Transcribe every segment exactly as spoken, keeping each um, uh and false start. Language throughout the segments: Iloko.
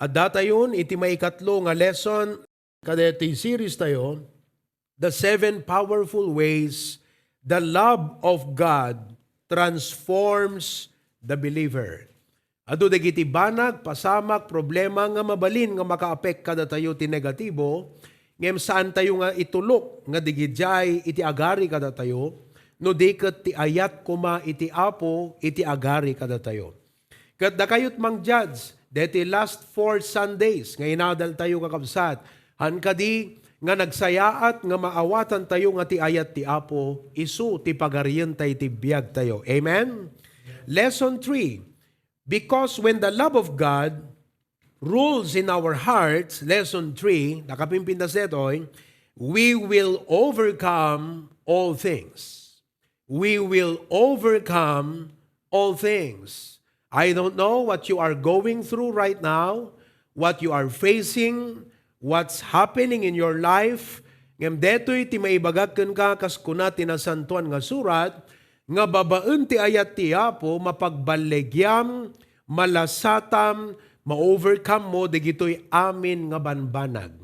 Addatayon iti maikatlo nga lesson kadaytoy series tayo, The Seven Powerful Ways the Love of God Transforms the Believer. Adu dagiti banag, pasamak, problema nga mabalin nga makaapek kadatayo ti negatibo, ngem saan tayo nga itulok nga digidiay iti agari kadatayo, no di ket ti ayat koma iti Apo iti agari kadatayo. Ket dakayot mang-judge, deti last four Sundays nga inadal tayo, kakabsat, han kadi nga nagsayaat nga maawatan tayo nga ti ayat ti Apo, isu ti pagarienta iti biag tayo. Amen? Lesson three, because when the love of God rules in our hearts, lesson three, nakapimpintas detoy, we will overcome all things. We will overcome all things. I don't know what you are going through right now, what you are facing, what's happening in your life. Ngem detoy ti maibagak kenka, kas kuna ti Nasantoan nga Surat, nga babaen ti ayat ti Apo, mapagballegiam, malasatam, ma-overcome mo dagitoy amin nga banbanag.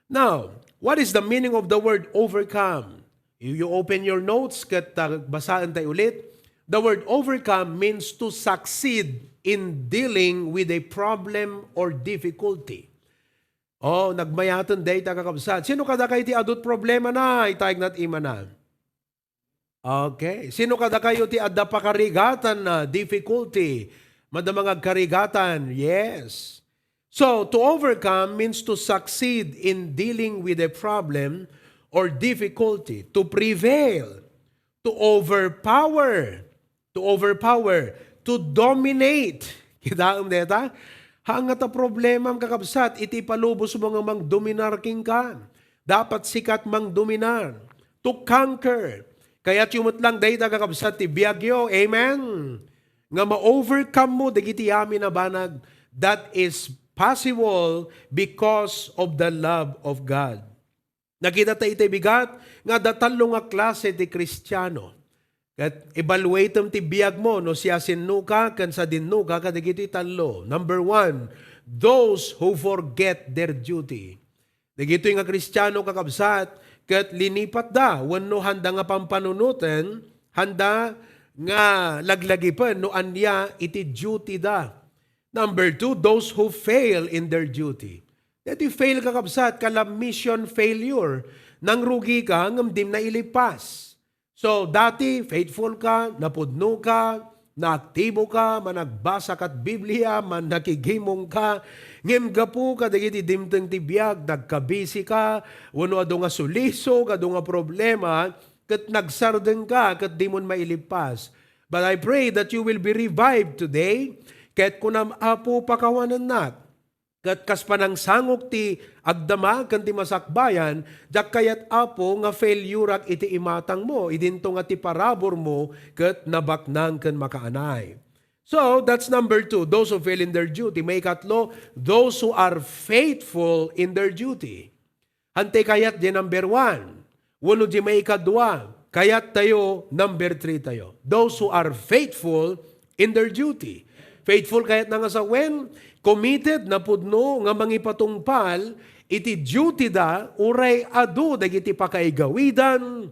Now, what is the meaning of the word overcome? You, you open your notes, ket, uh, basaen tay ulit. The word overcome means to succeed in dealing with a problem or difficulty. Oh, nagmayaten dayta, kakabsat. Sino kadakayo ti adut problema na, ita ignat imana? Okay. Sino kadakayo ti adda pakarigatan na difficulty? Madama nga agkarigatan? Yes. So, to overcome means to succeed in dealing with a problem or difficulty, to prevail, to overpower, to overpower, to dominate. Kitaem deta? Haan nga ta problemam, kakabsat, iti ipalubos mo nga mangdominar kenka. Dapat sika ti mangdominar, to conquer. Kayatyo met lang dayta, kakabsat, ti biagyo. Amen? Nga ma-overcome mo dagiti amin a banag. That is possible because of the love of God. Nakita ta iti bigat nga adda tallo nga klase ti Kristiano. Ket evaluatem ti biagmo no siasinoka ken sadinoka kadagiti tallo. Number one, those who forget their duty. Dagitoy nga Kristiano, kakabsat, ket linipatda wenno handa nga pampanunoten, handa nga laglagipen no ania iti duty da. Number two, those who fail in their duty. Deti fail, kakabsat, kala mission failure. Nangrugi ka ngem dim nailipas. So, dati, faithful ka, napudno ka, naaktibo ka, managbasa kat Biblia, mannakigimong ka, ngem gapu kadagiti dimteng ti biag, nagkabisi ka, wenno adu nga sulisog, adu nga problema, ket nagsardeng ka, ket dimon mailipas. But I pray that you will be revived today, ket kunam, Apo, pakawanennak. Ket kas panangsangok ti agdama ken ti masakbayan, diak kayat, Apo, nga failure-ak iti imatangmo, idinto nga ti paraburmo ket nabaknang ken makaanay. So, that's number two, those who fail in their duty. Maikatlo, those who are faithful in their duty. Hantay kayat di number one. Wenno di maikadua, kayat tayo, number three tayo. Those who are faithful in their duty. Faithful kayat na nga sawen, committed, napudno nga mangipatungpal iti duty da, uray adu dagiti pakaigawidan,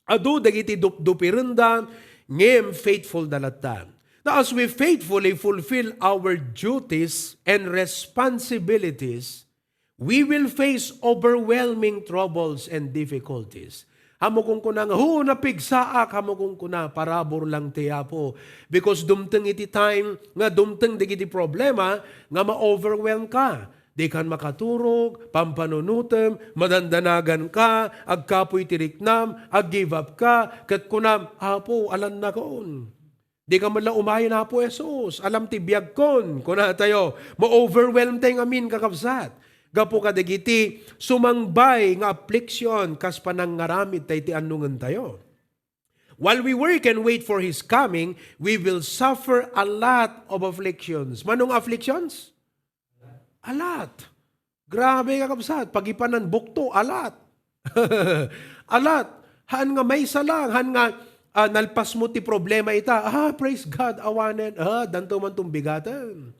adu dagiti dupdupirenda, ngem faithful da latta. Now, as we faithfully fulfill our duties and responsibilities, we will face overwhelming troubles and difficulties. Ammok kunkuna nga, "Ho, napigsaak." Ammok kunkuna, "Parabur lang ti Apo." Because dumteng iti time nga dumteng dagiti problema nga ma-overwhelm ka. Dikan makaturog, pampanunotem, madandanagan ka, agkapuy ti riknam, ag-give up ka, ket kunam, "Apo, alannakon." Dika met la umayen, Apo Jesus, alam ti biagkon, kuna tayo, ma-overwhelm tay ngamin, kakabsat. Gapu kadagiti sumangbay nga affliction kas panangaramid tay ti annongen tayo. While we work and wait for His coming, we will suffer a lot of afflictions. Mano nga afflictions? A lot. Grabe, kakabsat. Pagipanan bukto, a lot. A lot. Haan nga maysa lang, haan nga, ah, nalpas mo ti problema ita. Ah, praise God, awanen. Ah, danto man tumbigaten.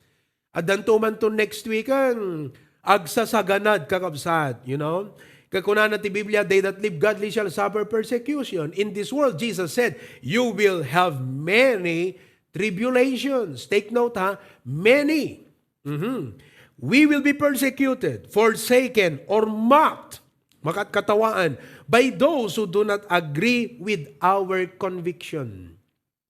Addanto man to next week, ang agsasaganad, kakabsat, you know? Kakunana ti Biblia, "They that live godly shall suffer persecution." In this world, Jesus said, "You will have many tribulations." Take note, ha? Many. Mhm. "We will be persecuted, forsaken, or mocked," makatkatawaan, "by those who do not agree with our conviction."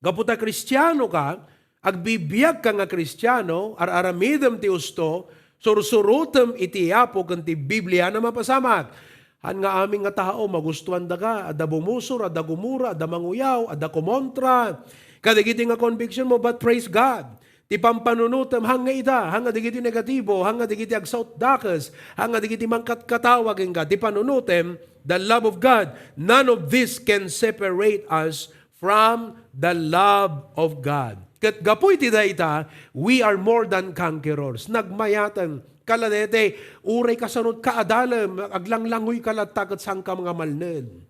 Gapu ta Kristiano ka, agbibiag ka nga Kristiano, ar-aramidem ti usto, sursurotem iti Apo ken ti Biblia a mapasamak. Han nga amin nga tao, magustuan daka, adda bumusor, adda gumura, adda manguyaw, adda kumontra. Kadagiti nga conviction mo, but praise God. Ti pampanunotem, han nga ida, han nga dagiti negatibo, han nga dagiti agsaut dakes, han nga dagiti mangkatkatawa kenka, ti panunotem, the love of God, none of this can separate us from the love of God. Ket gapu iti dayta, we are more than conquerors. Nagmayaten. Kala daytoy, uray kasano ka adalem, aglanglangoy ka latta ket saan ka nga malned.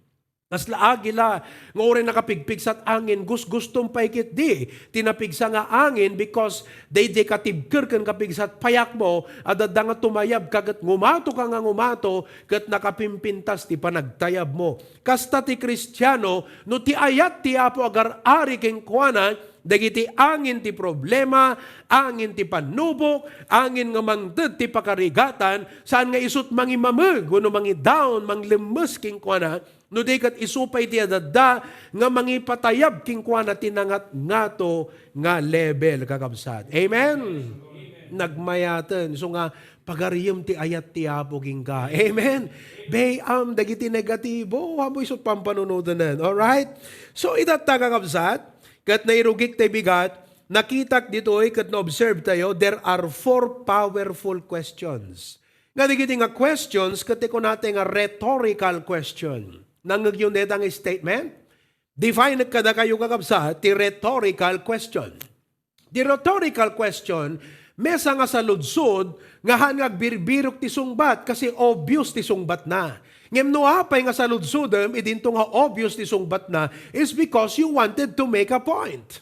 Kasla agi la, nga uray nakapigpigsat angin, gusgustom pay ketdi ti napigsa nga angin, because daydi katibker ken kapigsat payakmo, adda nga tumayab ka ket ngumato ka nga ngumato, ket nakapimpintas ti panagtayabmo. Kasta ti Kristiano, no ti ayat ti Apo agar-ari kenkuana, dagiti angin ti problema, angin ti pannubok, angin nga mangted ti pakarigatan, saan nga isut' mangimameg wenno mangidaon, manglemmes kenkuana, no di ket isu pay ti adda nga mangipatayab kenkuana ti nangatngato nga level, kakabsat. Amen? Nagmayaten. So nga, pagariyem ti ayat ti Apo kenka. Amen? Bay-am dagiti negatibo, amoy isut' pampanunoten. Alright? So, itatta, kakabsat, ket nairugik ti bigat, nakitak ditoy ket na-observe tayo, there are four powerful questions. Nga dagiti nga questions, ket ti kunata nga rhetorical question. Nangngegyo dayta nga statement? Define kadakayo, kakabsat, ti rhetorical question. Ti rhetorical question, maysa nga saludsod nga han nga agbirbirok ti sungbat, kasi obvious ti sungbatna. Ngem no apay nga saludsodem, idinto nga obvious ti sungbatna, is because you wanted to make a point.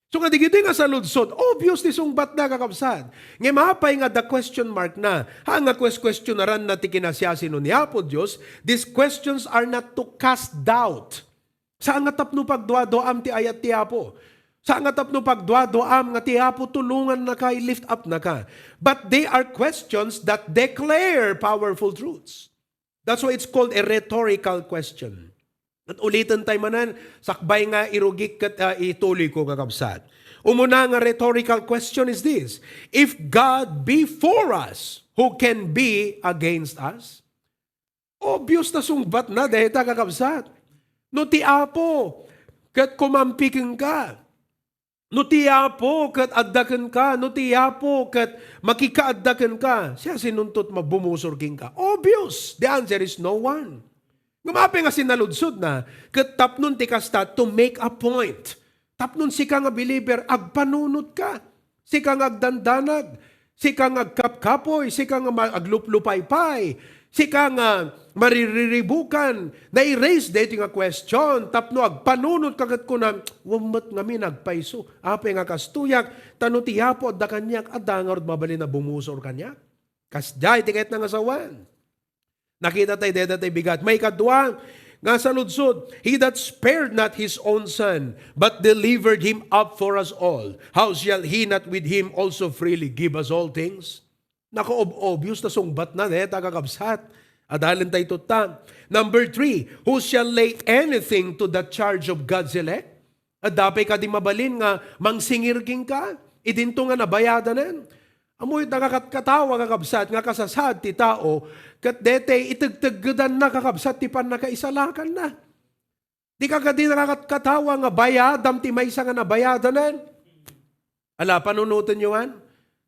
So, nga dagiti nga saludsod, obvious ti sungbatna, kakabsat. Ngem apay nga adda question mark na? Ha, nga quest-, questionaran na ti kinasiasino ni Apo Dios, these questions are not to cast doubt. Saan nga tapno pagduaduaam ti ayat ti Apo. Saan nga tapno pagduaduaam nga ti Apo tulongannaka, i-lift up naka. But they are questions that declare powerful truths. That's why it's called a rhetorical question. At uliten tayo manen, sakbay nga irugik ket, ah, ituloy ko, kakabsat. Umuna nga rhetorical question is this: "If God be for us, who can be against us?" Obvious na sungbat na, dayta, kakabsat. No ti Apo ket kumampi kenka, no ti Apo ket adda kenka, no ti Apo ket makikaadda kenka, siasino't mabumusor kenka? Obvious. The answer is no one. Ngem apay nga sinaludsodna? Ket tapnon ti kasta, to make a point. Tapnon sika nga believer, agpanunotka. Sika nga agdandanag. Sika nga agkapkapoy. Sika nga ma-, agluplupaybay. Sika nga maririribukan. Nai-raise daytoy nga question. Tapno agpanunotka ket kunam, "Wen met ngamin agpayso. Apay nga kastoyak? Ta no ti Apo adda kaniak, adda ngarud mabalin a bumusor kaniak?" Kasdiay ti kayatna nga sawen. Nakita tayo dayta ti bigat. Maikadua nga saludsod, "He that spared not his own son, but delivered him up for us all, how shall he not with him also freely give us all things?" Naka-ob-, obvious na sungbat na, eh, ta, kakabsat. Adalen tayo tutta. Number three, "Who shall lay anything to the charge of God's elect?" Adda pay kadi mabalin nga mangsingir kenka? Idinto nga nabayadanen. Amoy nakakatkatawa, kakabsat, nga kasasaad ti tao, ket daytoy itegteggedanna, kakabsat, ti pannakaisalakanna. Di ka kadi nakakatkatawa nga bayadam ti maysa nga nabayadanen? Ala, panunotenyo man.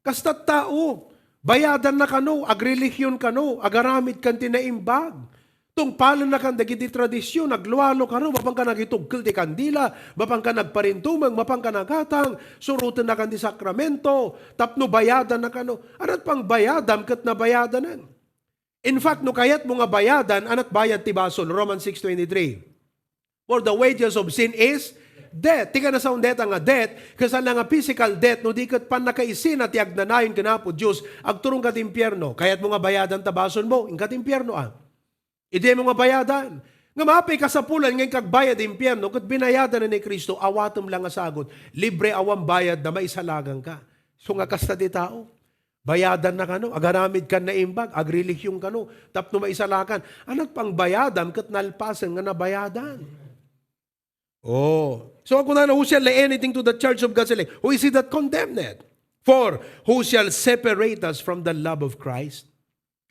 Kasta tao, bayadanna kano, agrelihion kano, agaramid kan ti naimbag. Tungpalenna kan dagiti tradision, aglualo kano, mapanka nagitugkel ti kandila, mapanka nagparintumeng, mapanka nagatang, surotenna kan ti sakramento, tapno bayadanna kano. Anat pang bayadam ket nabayadanen? In fact, no kayatmo nga bayadan, anat bayad ti basol, Romans six twenty-three. "For the wages of sin is Death, ti kanasaon deta nga death, kasla nga physical death, no di ket pannakaisina ti agnanayon ken Apo Dios, agturongka ti impierno. Kayatmo nga bayadan ta basolmo, inka ti impierno, ah. Idi mo nga bayadan. Nga mapay kasapulan nga agbayad impierno, ket binayadan ni Cristo, awatem lang nga sagut. Libre awan bayad na maisalakanka. So nga kasta ti tao. Bayadan na kano, agaramid kan naimbag, agrelihiyon kano, tapno maisalakan. Anak pang bayadam ket nalpasen nga nabayadan. Oh. So, kunana, "Who shall lay anything to the charge of God's elect? Who is he that condemneth? For who shall separate us from the love of Christ?"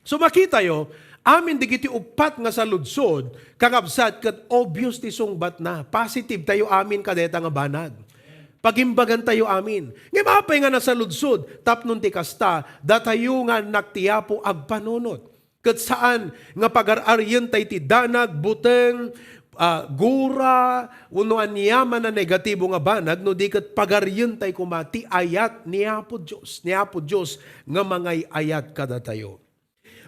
So, makitayo, amin digiti uppat nga saludsod, kakabsat, ket obvious ti sungbatna. Positive tayo amin kadeta nga banag. Pagimbagan tayo amin. Ngem apay nga nasaludsod, tapno ti kasta, datayo nga annak ti Apo agpanunot. Ket saan nga pagar-arien tay ti danag, buteng, ah, gura, wenno aniaman a negatibo nga banag, no di ket pagarien tay koma ti ayat ni Apo Dios, ni Apo Dios nga mangay-ayat kadatayo.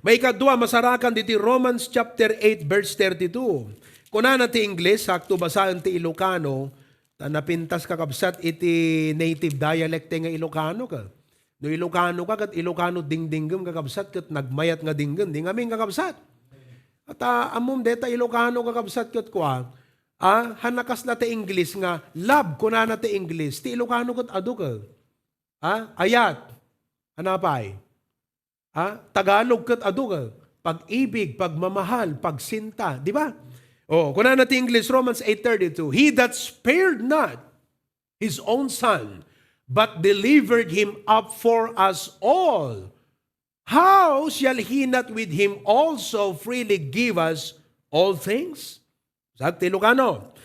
Maikadua, masarakan diti Romans chapter eight, verse thirty-two. Kunana ti Ingles, sakto basaen ti Ilocano, ta napintas, kakabsat, iti native dialect nga Ilocano ka. No Ilocano ka, ket Ilocano dingdinggem, kakabsat, ket nagmayat nga dinggen. Di ngamin, kakabsat. At, ah, ammom deta Ilocano, kakabsat, ket kua, ah, han nakasla ti Ingles nga, love, kunana ti Ingles. Ti Ilocano ket adu ka. Ah, ayat. Anapay? Ah, Tagalog ket adu ka. Pag-ibig, pagmamahal, pagsinta. Di ba? Oh, kunana ti Ingles, Romans eight thirty-two, "He that spared not his own son, but delivered him up for us all, how shall he not with him also freely give us all things?" Sa ti Ilocano,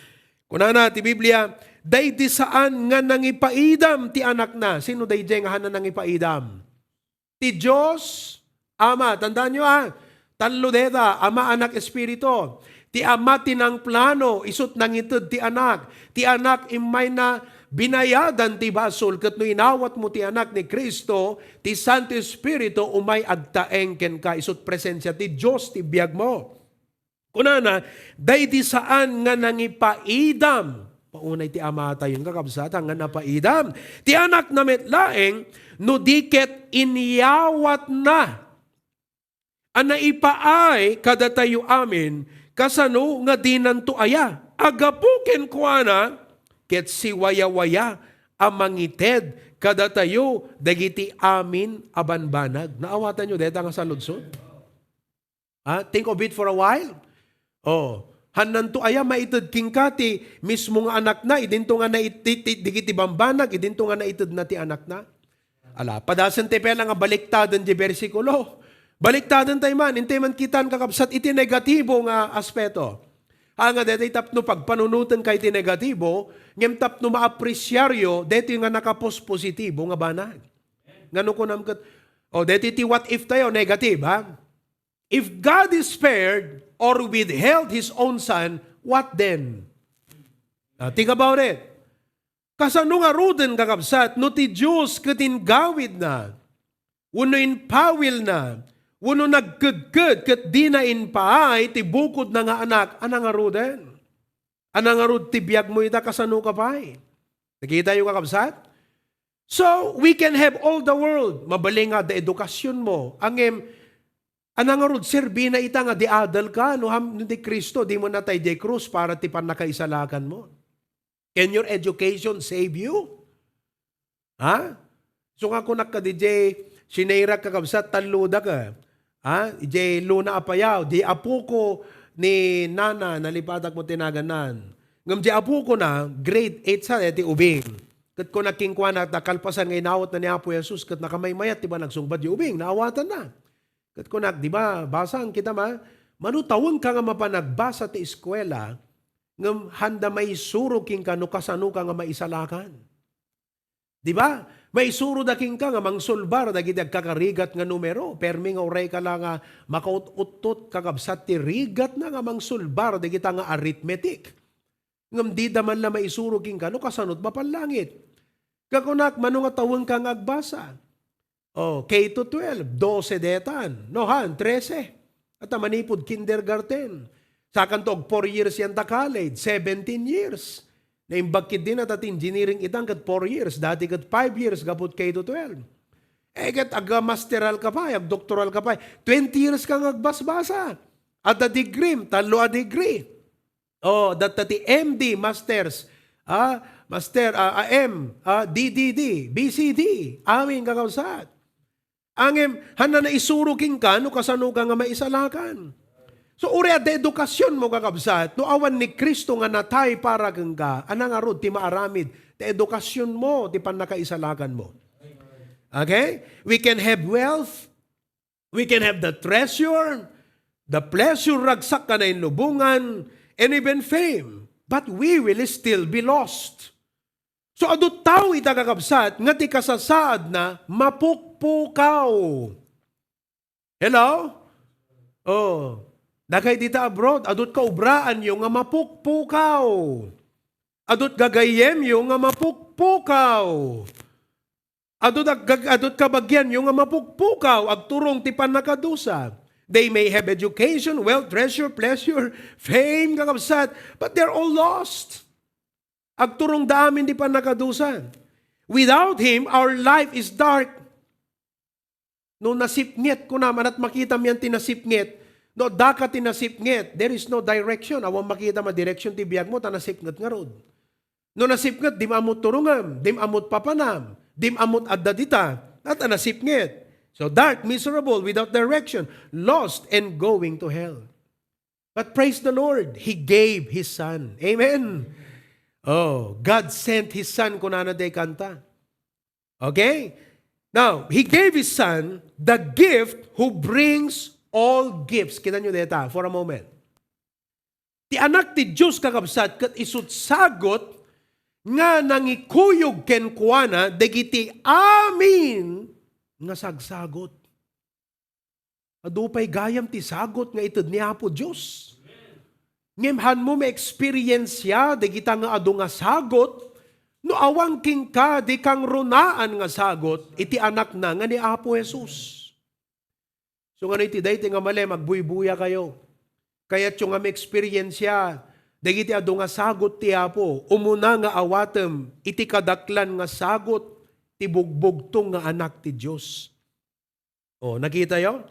kunana ti Biblia, "Daydi saan nga nangipaidam ti Anakna." Sino daydiay nga hana nangipaidam? Ti Dios Ama. Tandaan nyo, ah, tallo deta, Ama, Anak, Espiritu. Ti Ama ti nangplano, isut' nangited ti Anak. Ti Anak immay na binayadan ti basol, ket no inawatmo ti Anak ni Cristo, ti Santo Espiritu umay agtaeng kenka, isut' presensia ti Dios ti biagmo. Kunana, "Daydi saan nga nangipaidam." Paunay ti Amatayon, kakabsat, nga napaidam ti Anakna met laeng, no di ket inyawatna a naipaay kadatayo amin, kasano nga dinanto aya a gapu kenkuana ket siwayawaya a mangited kadatayo dagiti amin a banbanag. Naawatanyo deta nga saludsod? Ha? Think of it for a while. Oh, hannanto aya maited kenka ti mismo nga Anakna, idinto nga nait-, ti, ti, dagiti bambanag, idinto nga naitedna ti Anakna? Ala, padasen ti pela nga baliktaden ti bersikulo. Baliktaden tay man, intay man kitan, kakabsat, iti negatibo nga aspeto. Ha, nga detoy tapno pagpanunotenka iti negatibo, ngem tapno maapresiaryo detoy nga nakapospositibo nga banag. Ngano kunam ket, oh, detoy ti what if tayo, negative, ha? If God spared or withheld His own Son, what then? Ah, think about it. Kasano ngaruden, kakabsat, no ti Dios ket inggawidna, wenno impawilna, wenno nagkedked ket dina impaay ti bukodna nga Anak, ania ngaruden? Ania ngarud ti biagmo ita, kasano ka pay? Nakitayo, kakabsat? So, we can have all the world. Mabalin nga adda edukasionmo. Ngem, ania ngarud serbina ita nga di adal ka, no ham-, no ni Cristo, dimo natay diay krus para ti pannakaisalakanmo? Can your education save you? Ha? So nga kunak kadi, diay sinirak, kakabsat, tallodak, eh. Ha? Diay Luna Apayao, di apuko ni Nana, nalipatak mo ti naganna. Ngem diay apukona, grade eight sa, eh, ti ubing. Ket kunak kenkuana, ta kalpasan nga inawatna ni Apo Jesus, ket nakamaymayat ti panagsungbat diay ubing, naawatanna. Ket kunak, di ba, basang kita ma, mano tawenka nga mapan agbasa ti eskuela, ngem handa maisuro kenka no kasano ka nga maisalakan. Di ba? Maisuro da kenka nga mangsulbar dagiti agkakarigat nga numero. Permi nga uray ka la nga makaut-uttot, kakabsat, ti rigatna nga mangsulbar dagita nga arithmetic. Ngem dida man la maisuro kenka no kasano ti mapan langit. Kakunak, mano nga tawenka nga agbasa? Oh, K to twelve, dose detan. No, han, trese. At manipud kindergarten. Sakanto, ag four years yan ta college, seventeen years. Naimbag ketdi na ta ti engineering itan ket four years, dati ket five years gapu K to twelve. Eh, ket agmasteral ka pay, agdoktoral ka pay, twenty years ka nga agbasbasa. Adda degree, tallo a degree. Oh, datta ti M D, masters, ah, master, ah, ah, M, ah, D D D, B C D. Amin, kakabsat. Ngem, haanna naisuro kenka no kasano ka nga maisalakan. So, uray adda edukasionmo, kakabsat, no awan ni Cristo nga natay para kenka, haanna ngarud ti maaramid? Ti edukasionmo, ti pannakaisalakanmo. Okay? We can have wealth, we can have the treasure, the pleasure, ragsak a nainlubongan, and even fame. But we will still be lost. So, adu tao ita, kakabsat, nga ti kasasaadna mapukpukaw. Hello? Oh. Dagiti ita abroad, adu ti kaubraanyo nga mapukpukaw. Adu ti gagayyemyo nga mapukpukaw. Adu ti gag-, adu ti kabagianyo nga mapukpukaw, agturong ti pannakadusa. They may have education, wealth, treasure, pleasure, fame, kakabsat, but they're all lost. Agturongda amin ti pannakadusa. Without Him, our life is dark. No nasipnget, kunam, ania't makitam ti nasipnget? No, daka ti nasipnget, there is no direction. Awan makitam a direksyon ti biagmo, ta nasipnget ngarud. No nasipnget, dim ammot turongam, dim ammot papanam, dim ammot adda dita, ta nasipnget. So dark, miserable, without direction, lost, and going to hell. But praise the Lord, He gave His Son. Amen. Oh, God sent His Son, kunana ti kanta. Okay? Now, He gave His Son, the gift who brings all gifts. Kita nyo deta for a moment. Ti Anak ti Dios, kakabsat, ket isu't sagut nga nangikuyog kenkuana dagiti amin nga sagsagut. Adu pay gayam ti sagut nga ited ni Apo Dios. Ngem haanmo ma-experience-ya dagita nga adu nga sagut no awan kenka di kangrunaan nga sagut iti Anakna nga ni Apo Jesus. So, ngano iti daytoy nga malem, agbuybuya kayo. Kayatyo nga ma-experience-ya dagiti adu nga sagut ti Apo. Umuna nga awatem iti kadaklan nga sagut ti bugbugtong nga Anak ti Dios. Oh, nakitayo?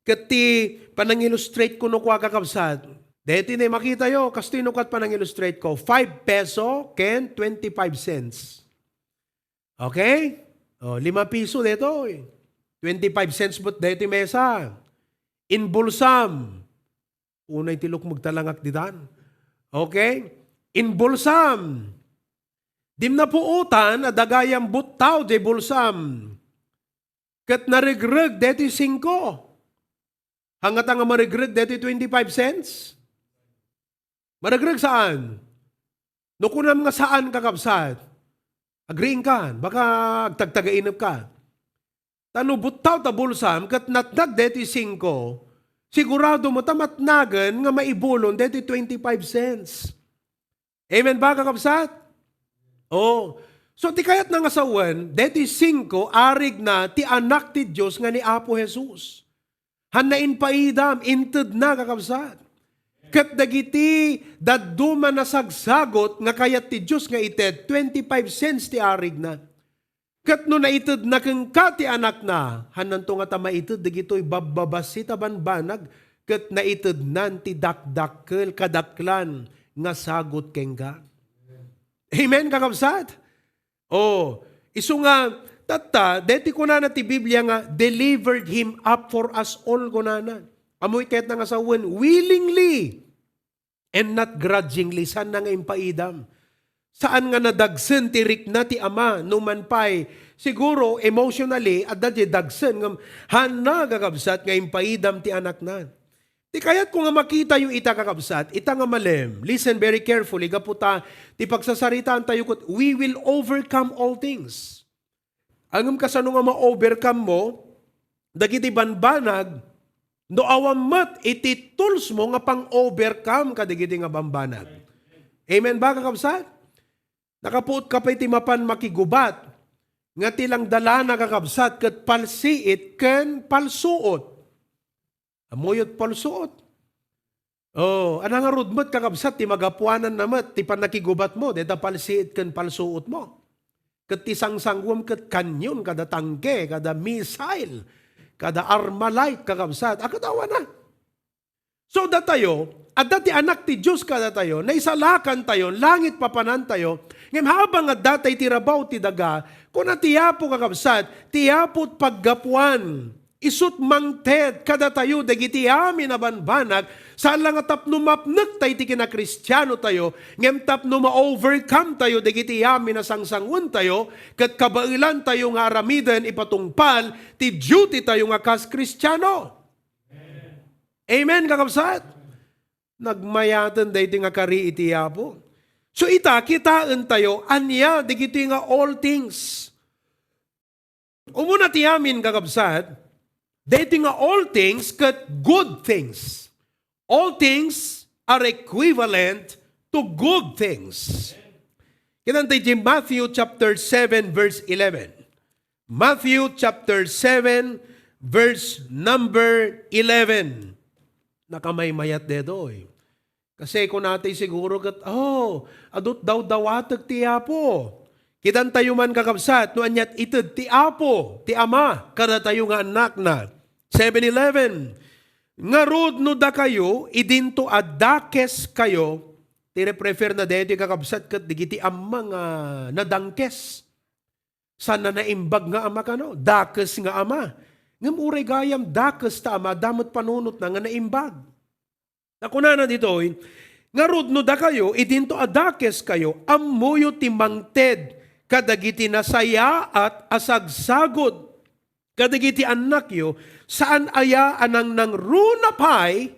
Ket ti panang-illustrate ko no kua, kakabsat, daytoy ne makitayo, kastoy no kat panang-illustrate ko, five peso ken twenty-five cents. Okay? Oh, lima piso daytoy. Twenty-five cents met daytoy mesa. Inbulsam. Unay ti lukmeg talangak ditan. Okay? Inbulsam. Dim napuotan a dagayam buttaw diay bulsam. Ket naregreg daytoy singko. Haanna nga maregreg daytoy twenty-five cents? Maregreg saan? No kunam nga saan, kakabsat, agriingkan, baka agtagtagainepka. Ta no buttaw ta bulsam ket natnag daytoy singko, sigurado met a matnagen nga maibulon daytoy twenty-five cents. Amen ba, kakabsat? Oh. So, ti kayatna nga sawen, daytoy singko, arigna ti Anak ti Dios nga ni Apo Jesus. Haanna impaidam, intedna, kakabsat. Ket dagiti dadduma a sagsagut nga kayat ti Dios nga ited, twenty-five cents ti arigna. Ket no naitedna kenka ti Anakna, haannanto ngata maited dagitoy babbabassit a bambanag, ket naitednan ti dakdakkel, kadaklan nga sagut kenka. Amen, kakabsat? Oh, isu nga, tatta, daytoy kunana ti Biblia nga, "Delivered him up for us all," kunana. Ammoyo ti kayatna nga sawen, willingly and not grudgingly, saanna nga impaidam. Saan nga nadagsen ti rikna ti Ama, no man pay, siguro, emotionally, adda diay dagsen, ngem haanna, kakabsat, nga impaidam ti Anakna. Ti kayatko nga makitayo ita, kakabsat, ita nga malem, listen very carefully, gapu ta ti pagsasaritaantayo ket, we will overcome all things. Ngem kasano nga ma-overcome mo dagiti bambanag no awan met iti tools mo nga pang-overcome kadagiti nga bambanag? Amen ba, kakabsat? Nakapuot ka pay ti mapan makigubat nga ti langdalana, kakabsat, ket palsiit ken palsuot. Ammoyo ti palsuot. Oh, ania ngarud met, kakabsat, ti magapuananna met ti pannakigubatmo, dayta palsiit ken palsuotmo. Ket ti sangsanguem ket kanyon, kada tangke, kada missile, kada Armalite, kakabsat. Ket awan a. So, datayo, adda ti anak ti Dios kadatayo, naisalakantayo, langit papanantayo, ngem habang adda tay ti rabaw ti daga, kuna ti Apo, kakabsat, ti Apo paggapuan, isut' mangted kadatayo dagiti amin a banbanag, saan la nga tapno mapnek tay ti kinakristianotayo, ngem tapno ma-overcome tayo dagiti amin a sangsanguentayo, ket kabaelantayo nga aramiden ipatungpal ti duty tayo nga kas Kristiano. Amen, kakabsat? Nagmayaten daytoy nga kari iti Apo. So ita, kitaentayo, ania dagitoy nga all things. Umuna ti amin, kakabsat, daytoy nga all things ket good things. All things are equivalent to good things. Kitanta iti Matthew chapter seven, verse eleven. Matthew chapter seven, verse number eleven. Nakamaymayat daytoy. Kasi kunatay siguro ket, "Oh, adut dawdawatek ti Apo." Kitantayo man, kakabsat, no aniat ited ti Apo, ti Ama, kadatayo nga annakna. Seven eleven, "Ngarud no dakayo, idinto a dakeskayo," ti reprefer na daytoy, kakabsat, ket digiti amma nga nadangkes. Saan a naimbag nga ama kano? Dakes nga ama. Ngem uray gayam dakes ta ama, adda met panunotna nga naimbag. Ta kunana ditoy, "Ngarud no dakayo, idinto a dakeskayo, ammoyo ti mangted kadagiti nasayaat a sagsagod kadagiti annakyo, saan aya a nangnangruna pay,"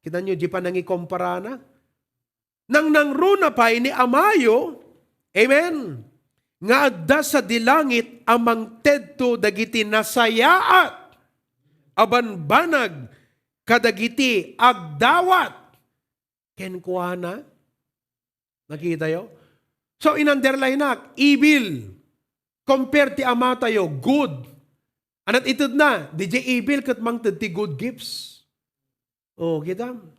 kitanyo, di pa nangikomparana? Nangnangruna pay ni Amayo, amen, nga adda sadi langit a mangtedto dagiti nasayaat a banbanag kadagiti agdawat kenkuana. Nakitayo? So, in-underline-nak, evil. Compare ti Amatayo, good. Aniat itedna, diay evil ket mangted ti good gifts. Oh, kitam.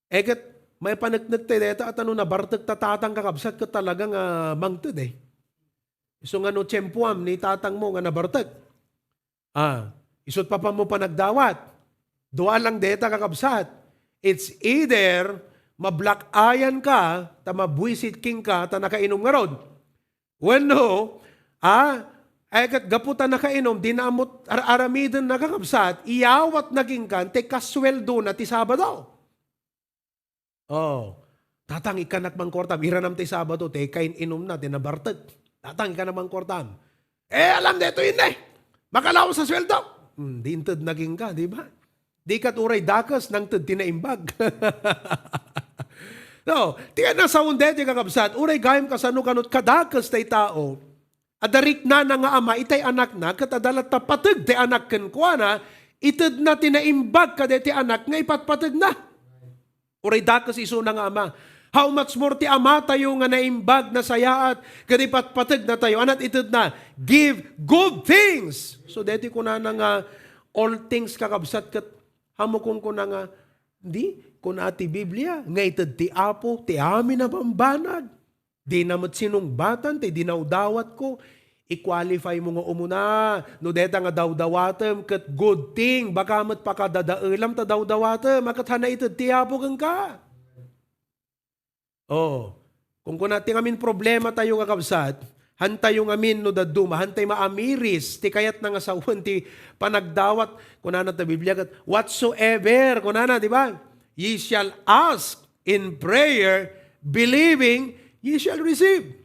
Eh, ket maipaneknek tayo dayta, ta no nabartek ta tatang, kakabsat, ket talaga nga mangted, eh. Isu nga no tiempoam ni tatangmo nga nabartek. Ah, isut' papanmo panagdawat. Dua lang dayta, kakabsat. It's either mablack-eyan ka, ta mabuisit kenka, ta nakainom ngarud. Wenno, ah, ay ket gapu ta nakainom, di na ammo ar-, aramiden, kakabsat, iyawatna kenka ti kasueldona ti Sabado. Oh, "Tatang, ikkanak mangkuartam, iranam ti Sabado, ti kain-inumna, ti nabartek. Tatang, ikkanak mangkuartam." Eh, alam daytoy, inne. Makalawas a sueldo. Hmm, di intedna kenka, di ba? Di ket uray dakes, nangted ti naimbag. No, ti kanasaon daytoy, kakabsat, uray gayam kasano kanot kadakes tay tao, adda riknana nga ama itay anakna, ket adda latta pateg ti anak kenkuana, itedna ti naimbag kadaytoy anak nga ipatpategna. Uray dakes isuna nga ama. How much more ti Amatayo nga naimbag, nasayaat, ket ipatpategnatayo? Aniat itedna, "Give good things." So, daytoy kunana nga all things, kakabsat, ket ammo kunkuna nga, di, kuna ti Biblia, nga ited ti Apo ti amin a bambanag. Dina met sinungbatan ti dinawdawatko. I-qualify mo nga umuna. No dayta nga dawdawatem ket good thing, baka met pakadadaelam ta dawdawatem. A ket haan a ited ti Apo kenka. Oh. Kunkuna, ti ngamin problematayo, kakabsat, haantayo ngamin no dadduma, haantay maamiris ti kayatna nga sawen ti panagdawat. Kunana ta Biblia ket, "Whatsoever," kunana, di ba? "Ye shall ask in prayer, believing ye shall receive."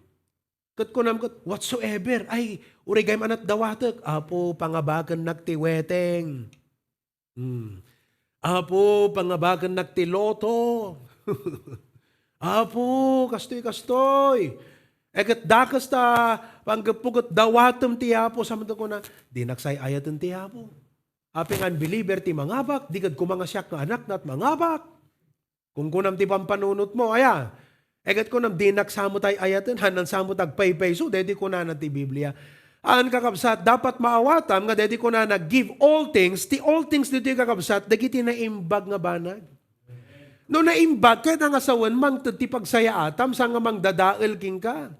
Ket kunam ket, "Whatsoever." Ay, uray gayam aniat dawatek. "Apo, pangabakennak ti weteng. Hmm. Apo, pangabakennak ti loto. Apo, kastoy, kastoy." Eh, ket dakes ta panggeppo ket dawatem ti Apo. Saan met kuna, "Dinak say-ayaten ti Apo. Apay nga unbeliever ti mangabak, di ket koma nga siak nga anakna ti mangabak." Kunkunam ti pampanunotmo, aya? Eh, ket kunam, "Dinak sa met ay-ayaten, haan sa met agpaypayso," daydi kunana ti Biblia. Haan, kakabsat, dapat maawatam nga daydi kunana, "Give all things," ti all things ditoy, kakabsat, dagiti naimbag nga banag. No naimbag, kayatna nga sawen, mangted ti pagsayaatam, saan nga mangdadael kenka.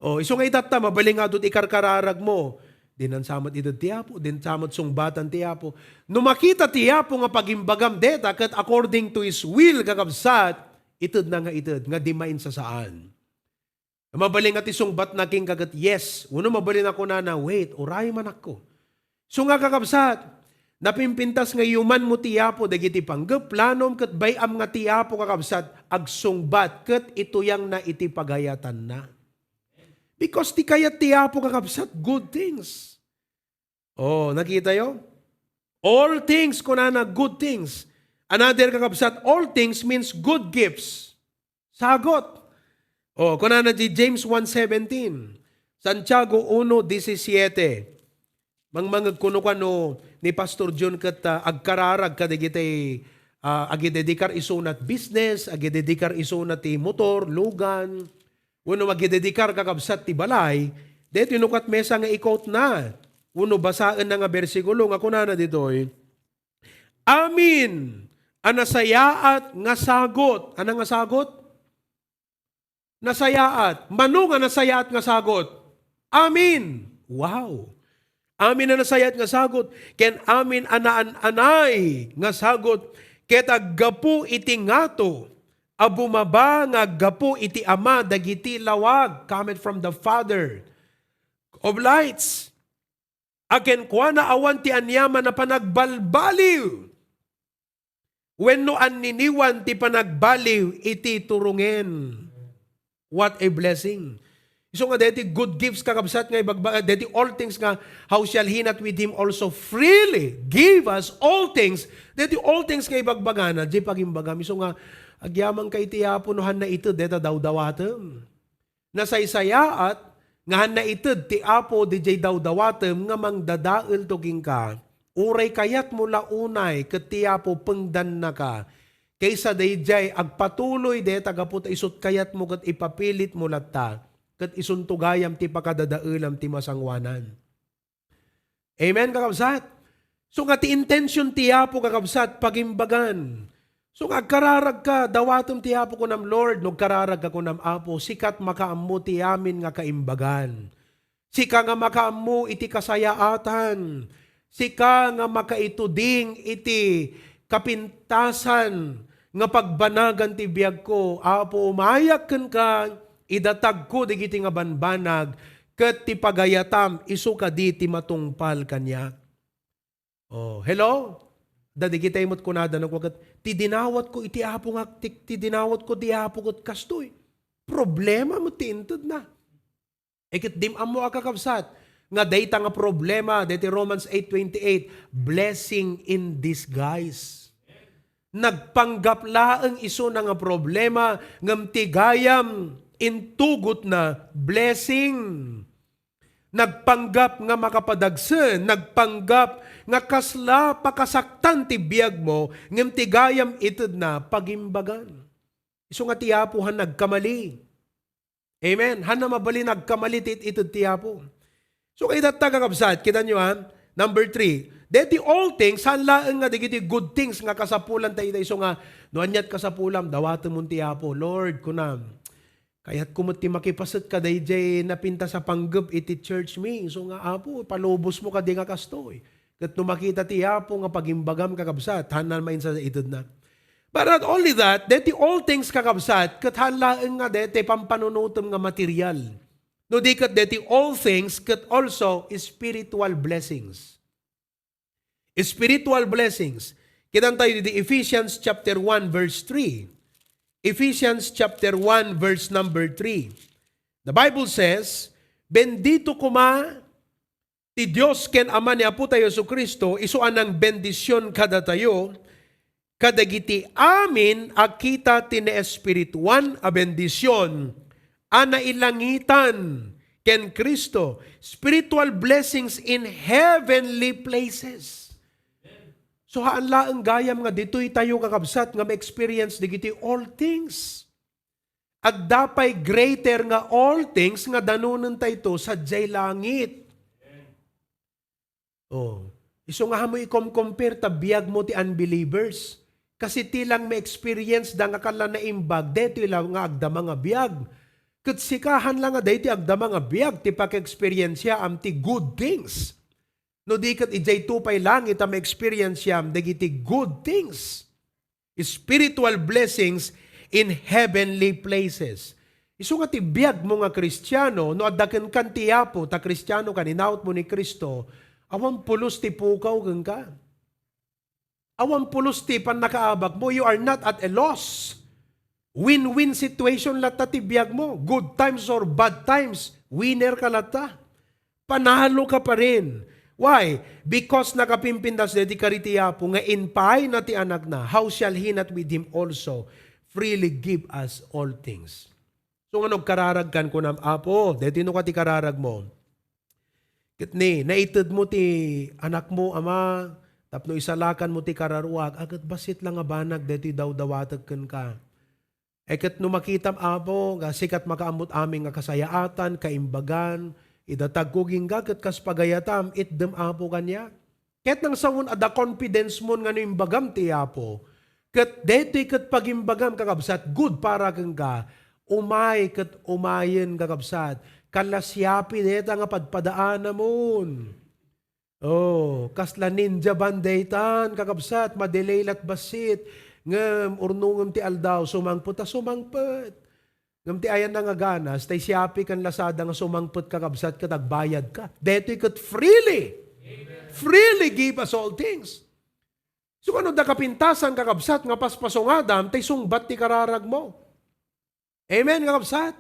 O, isu nga itatta, mabalin nga adu ti karkararag mo. Dinan sa met ited ti Apo, dinan sa met sungbatan ti Apo. No makita ti Apo nga pagimbagam deta, ket according to His will, kakabsat, itedna nga ited, nga di mainsasaan. Mabalin nga ti sungbatna kenka ket yes, wenno mabalin a kunana, "Wait, uray manakko." Isu nga, kakabsat, napimpintas nga yumanmo ti Apo dagiti panggep, planom, ket bay-am nga ti Apo, kakabsat, agsungbat ket ituyangna iti pagayatanna. Because ti kayat ti Apo, kakabsat, good things. Oh, nakitayo? All things, kunana, good things. Another, kakabsat, all things means good gifts. Sagut. Oh, kunana di James one seventeen, Santiago uno diecisiete. Mangmangeg kuno kano ni Pastor John ket, ah, agkararag kadagiti, ah, agidedikar isuna ti business, agidedikar isuna ti motor, lugan, wenno agidedikar, kakabsat, ti balay, daytoy no ket mesa nga i-quote na, wenno basaenna nga bersikulo nga kunana ditoy, "Amin a nasayaat nga sagut." Ano nga sagut? Nasayaat. Mano nga nasayaat nga sagut? Amin. Wow. Amin a nasayaat nga sagut, ken amin a naan-anay nga sagut, ket aggapu iti ngato a bumaba nga aggapu iti Ama dagiti lawag, cometh from the Father of lights, a kenkuana awan ti aniaman a panagbalbaliw wenno anniniwan ti panagbaliw iti turongen. What a blessing! Isu nga deti good gifts, kakabsat, nga ibagbaga, deti all things nga, "How shall he not with him also freely give us all things?" Deti all things nga ibagbagana, di pagimbagam. Isu nga, agyamankay ti Apo no han naited deta dawdawatem. Nasaysayaat nga han naited ti Apo didiay dawdawatem nga mangdadaelto kenka, uray kayatmo la unay ket ti Apo pengdannaka, kaysa daydiay agpatuloy dayta gapu ta isut' kayatmo ket ipapilitmo latta, ket isunto gayam ti pakadadaelam ti masangoanan. Amen, kakabsat? So nga ti intention ti Apo, kakabsat, pagimbagan. So nga agkararag ka, dawatem ti Apo, kunam, "Lord," no agkararag ka, kunam, "Apo, sika ti makaammo ti amin nga kaimbagan. Sika nga makaammo iti kasayaatan. Sika nga makaituding iti kapintasan nga pagbanagan ti biagko. Apo, umayak kenka, idatagko dagiti nga banbanag, ket ti pagayatam, isu kadi ti matungpal kaniak." Oh, hello? Dagitay met kunada, no, ket, "Ti dinawatko iti Apo nga, ti, ti dinawatko ti Apo ket kastoy." Problema met ti intedna. E ket dim ammo a, kakabsat, nga dayta nga problema, dayta Romans eight twenty-eight, blessing in disguise. Nagpanggap laeng isuna nga problema, ngem ti gayam intugotna, blessing. Nagpanggap nga makapadagsen, nagpanggap nga kasla pakasaktan ti biagmo, ngem ti gayam itedna, pagimbagan. Isu nga ti Apo han nagkamali. Amen. Hanna mabalin agkamali ti it-, ited ti Apo. So, kayat ta, kakabsat, kita nyo, ha? Number three, deti all things, saan laeng nga dagiti good things nga kasapulan tayo, tayo. So nga, no aniat kasapulam, dawatemon ti Apo. "Lord," kunam, "kayatko met ti makipaset kadaydiay napintas a panggep iti church mi. So nga, Apo, palubosmo kadi nga kastoy." Ket no makita ti Apo nga pagimbagam, kakabsat, hanna mainsa itedna. But not only that, deti all things, kakabsat, ket han laeng nga deti pampanunotem nga material. No di ket deti all things, ket also spiritual blessings. Spiritual blessings. Kitan tayo di Ephesians chapter one, verse three. Ephesians chapter one, verse number three. The Bible says, "Bendito koma ti Dios ken Ama ni Apotayo Jesu-Cristo, isu a nangbendision kadatayo, kadagiti amin a kita ti naespirituan a bendision a nailangitan ken Cristo." Spiritual blessings in heavenly places. So, haan laeng gayam nga ditoy tayo, kakabsat, nga ma-experience dagiti all things. Adda pay greater nga all things nga danonenta ito sadiay langit. Oh. Isu nga ammo ikom-compare ta biag mo ti unbelievers. Kas iti lang ma-experience da nga kalla naimbag, daytoy la nga agdama nga biag. Ket sika, haan la nga daytoy agdama nga biag ti paki-experienceam ti good things. No di ket idiay tupay langit a ma-experienceam dagiti good things. Spiritual blessings in heavenly places. Isu nga ti biagmo nga Kristiano, no adda kenka ti Apo, ta Kristiano ka, inawatmo ni Cristo, awan pulos ti pukaw kenka. Awan pulos ti pannakaabakmo. You are not at a loss. Win-win situation latta ti biagmo. Good times or bad times, winner ka latta. Panalo ka pa rin. Why? Because nakapimpintas daytoy kari ti Apo nga inpaayna ti Anakna. How shall He not with Him also freely give us all things? So, ngano agkararagkan kunam, Apo, daytoy no ka ti kararagmo. Ket ni, naitedmo ti anakmo, Ama, tapno isalakanmo ti kararuak, a ket bassit la nga banag daytoy dawdawatek kenka. E ket no makitam, Apo, nga sikat makaammot amin nga kasayaatan, kaimbagan, idatagko kenka ket kas pagayatam, itdem, Apo, kaniak. Ket nang sawen adda confidence mon nga no imbagam ti Apo, ket daytoy ket pagimbagam, kakabsat, good para kenka, umay ket umayen, kakabsat, kalla siapi dayta nga padpadaanamon. Oh, kasla ninja van daytan, kakabsat, madelay lat bassit, ngem urnongem ti aldaw, sumangpet a sumangpet. Ngem ti ayanna nga ganas, tay siapi ken Lazada nga sumangpet, kakabsat, ket agbayadka. Daytoy ket freely. Freely give us all things. So, ano da kapintasan, kakabsat, nga paspasungadam, tay sungbat ti kararagmo? Amen, kakabsat?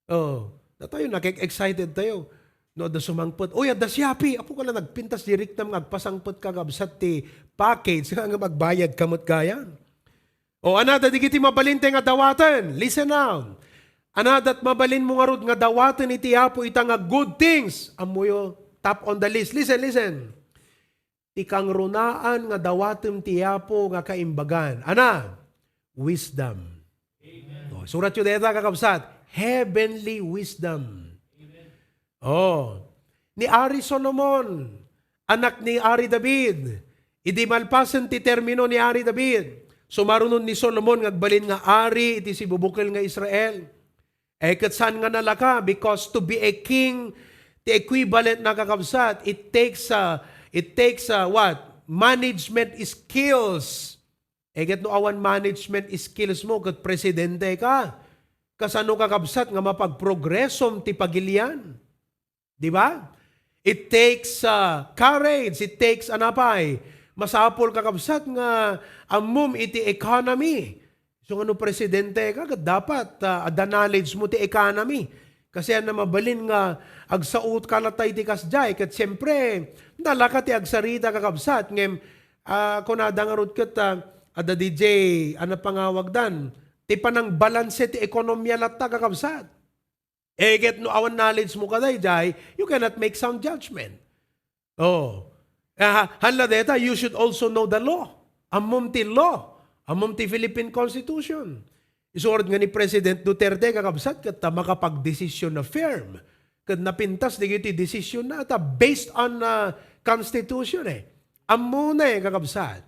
Oh, datayo, nakik-excited tayo. No, adda sumangpet. Uy, adda siapi. Apo ka lang nagpintas, di riknam nga agpasangpet, kakabsat, ti package, nga, nga magbayad ka met gayam. O, anada, digiti mabalin tay nga dawaten. Listen now. Anadat mabalinmo ngarud nga dawaten iti Apo ita nga good things. Ammoyo, top on the list. Listen, listen. Ti kangrunaan nga dawatem ti Apo nga kaimbagan. Ana? Wisdom. Amen. O, suratyo dayta, kakabsat. Heavenly wisdom. Amen. Oh. Ni Ari Solomon, anak ni Ari David, idi malpasen ti termino ni Ari David, sumaruno ni Solomon nga agbalin nga ari iti sibubukel nga Israel. E ket saan nga nalaka, because to be a king, ti equivalent na, kakabsat, it takes, uh, it takes, uh, what? Management skills. E ket no awan management skills mo, ket presidente ka. Kasano, kakabsat, nga mapagprogresom ti pagilian? Di ba? It takes, uh, courage. It takes, anapay? Masapul, kakabsat, nga ammom iti economy. So, nga no presidente ka, ket dapat, uh, adda knowledge mo ti economy. Kasi, ano, mabalin nga agsaotka latta iti kasdiay. Ket siempre, nalaka ti agsarita, kakabsat. Ngem, ah, kunada ngarud ket, ah, adda D J, ano pangawagdan? Ti panangbalanse ti ekonomia latta, kakabsat. E ket no awan knowledge mo kadaydiay, you cannot make sound judgment. Oh. Ah, hala deta, you should also know the law. Ammom ti law. Ammom ti Philippine Constitution. Isurat nga ni President Duterte, kakabsat, ket ta makapagdesisyon na firm. Ket napintas dagiti desisyon na ta based on, ah, Constitution, eh. Ammona, eh, kakabsat.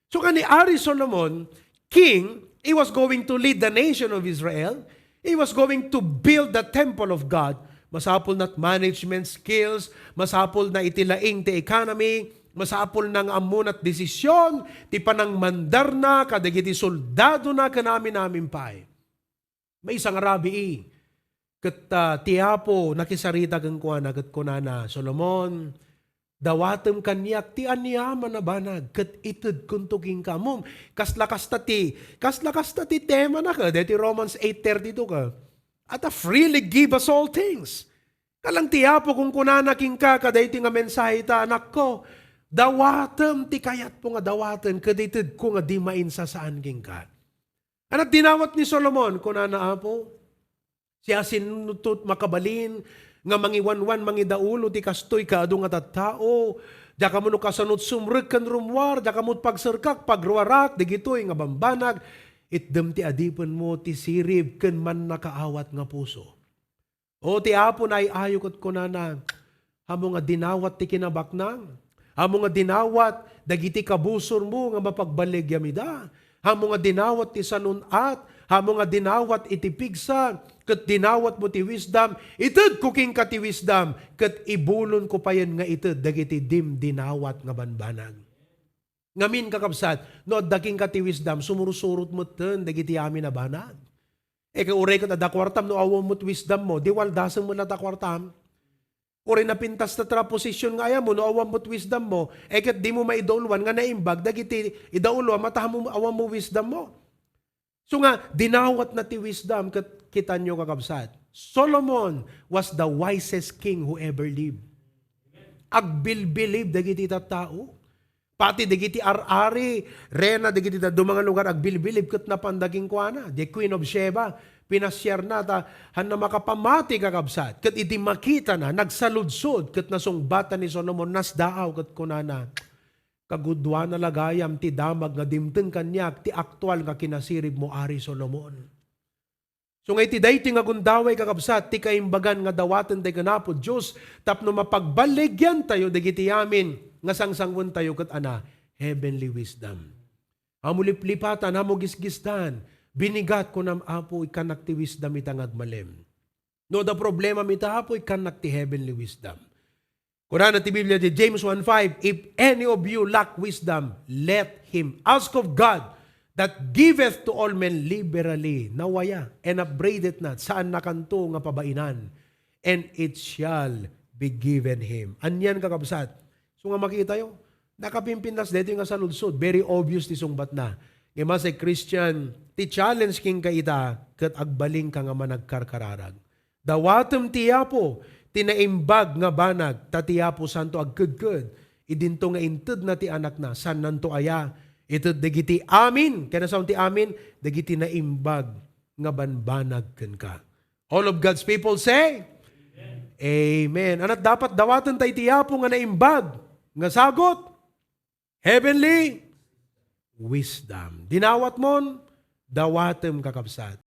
So, kani Ari Solomon, king, he was going to lead the nation of Israel. He was going to build the temple of God. Masapul na management skills, masapul na iti laing ti economy, masapul na nga ammona ti desisyon, ti panangmandarna kadagiti soldadona ken amin-amin pay. Maysa nga rabii, ket, ah, ti Apo nakisarita kenkuana ket kunana, "Solomon, dawatem kaniak ti aniaman a banag ket itedkonto kenka." Mom, kasla kasta ti, kasla kasta ti tema na ka, deti Romans eight thirty-two ka. At a freely give us all things. Kalang ti Apo kunkunana kenka kadaytoy nga mensahe ta, "Anakko, dawatem ti kayatmo nga dawaten ket itedko nga di mainsasaan kenka." Ania ti dinawat ni Solomon, kunana, Apo, siasino't makabalin nga mangiwanwan, mangidaulo ti kastoy kaadu nga tattao? Diak ammo no kasano't sumrek ken rummuar, diak ammo't pagserkak, pagruarak, dagitoy nga bambanag, itdem ti adipenmo ti sirib ken mannakaawat nga puso. O, ti Apo naay-ayo ket kunana, "Ammo nga dinawat ti kinabaknang, ammo nga dinawat dagiti kabusormo nga mapagballigyam ida, Ammom nga dinawat ti salun-at, ammom nga dinawat iti pigsa, ket dinawatmo ti wisdom, itedko kenka ti wisdom, ket ibulonko payen nga ited dagiti dim dinawat nga banbanag. Ngamin, kakabsat, no adda kenka ti wisdom, sumursurot metten dagiti amin a banag. E, ket uray ket adda kuartam, no awan met wisdom mo, di waldasen met latta kuartam. Uray napintas ta tra position nga ayam mo, no awan met wisdom mo, e, ket dimo maidauluan nga naimbag dagiti idauluam a ta awan mo wisdom mo. So nga, dinawatna ti wisdom, ket kitanyo, kakabsat, Solomon was the wisest king who ever lived. Agbilbilib dagiti tattao. Pati dagiti ar-ari, reyna dagiti dadduma nga lugar, agbilbilib ket napanda kenkuana. The Queen of Sheba, pinasiarna ta, hanna makapamati, kakabsat. Ket iti makitana, nagsaludsod, ket nasungbatan ni Solomon, nasdaaw, ket kunana, "Kagudoana la gayam ti damag nga dimteng kaniak ti aktual nga kinasiribmo, Ari Solomon." So nga iti daytoy nga gundaway, kakabsat, ti kaimbagan nga dawaten tayo ken Apo Dios tapno mapagballigyan tayo dagiti amin nga sangsanguentayo ket ana, heavenly wisdom. Ammom liplipatan, ammom gisgisdan, binigat, kunam, "Apo, ikkannak ti wisdom ita nga agmalem. No adda problemam ita, Apo, ikkannak ti heavenly wisdom." Kunana ti Biblia iti James one five, "If any of you lack wisdom, let him ask of God that giveth to all men liberally." Nawaya, and upbraideth not, saannakanto nga pabainan, "and it shall be given him." Anian, kakabsat? So nga makitayo, nakapimpintas daytoy nga saludsod, very obvious ti sungbatna. Nga, as a Christian, ti challenge kenka ita, ket agbalinka nga managkarkararag. Dawatem ti Apo ti naimbag nga banag, ta ti Apo santo agkedked. Idinto nga intedna ti Anakna, saannanto aya ited dagiti amin, ken saon ti amin, dagiti naimbag nga banbanag kenka. All of God's people say, Amen. Anat dapat dawaten tayo ti Apo nga naimbag nga sagut? Heavenly wisdom. Dinawatmon, dawatem, kakabsat.